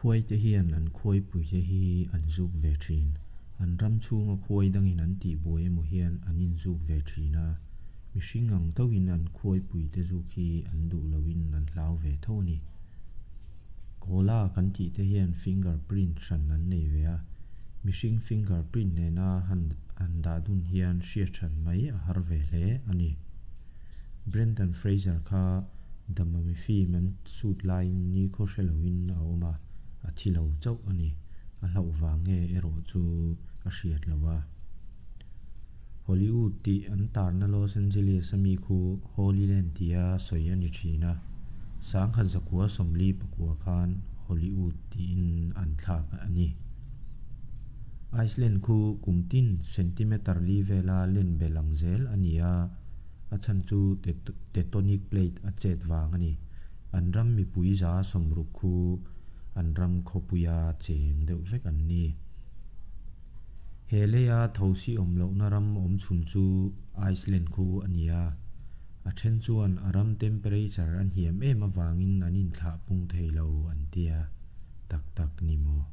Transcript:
Khuaite hian an khuaipuite hi an zuk ve thin. An ram chhunga khuai dangin an tihbuai emaw hian an inzuk ve thin a. Mihring ang thoin an khuaipuite zuk hi an duh loin an hlau ve tho a ni. Koala kan tihte hian finger print hran an nei ve a. Mihring finger print nena han han dah dun hian hriat hran mai a har ve hle a ni. Brendan Fraser kha The Mummy film an shoot laiin nikhaw hre loin a awm a, a thi lo chauh a ni. A hlauh vang nge erawh chu a hriat lo a. Hollywood tih an tarna Los Angeles a mi khu Holyland tia sawi a ni thin a, 1949 khan Hollywood tiin an thlak a ni. Iceland khu kum tin centimeter li vela len belh ang zel a ni a, a chhan chu tectonic plate a chet vang a ni. An ram mipui za 60 khu an ram khawpuia cheng deuh vek an ni. He leia thosi awm lohna ram awm chhun chu Iceland khu a ni a, a then chuan a ram temperature a hniam em avangin an inthlah pung thei lo an tia, tak tak ni maw?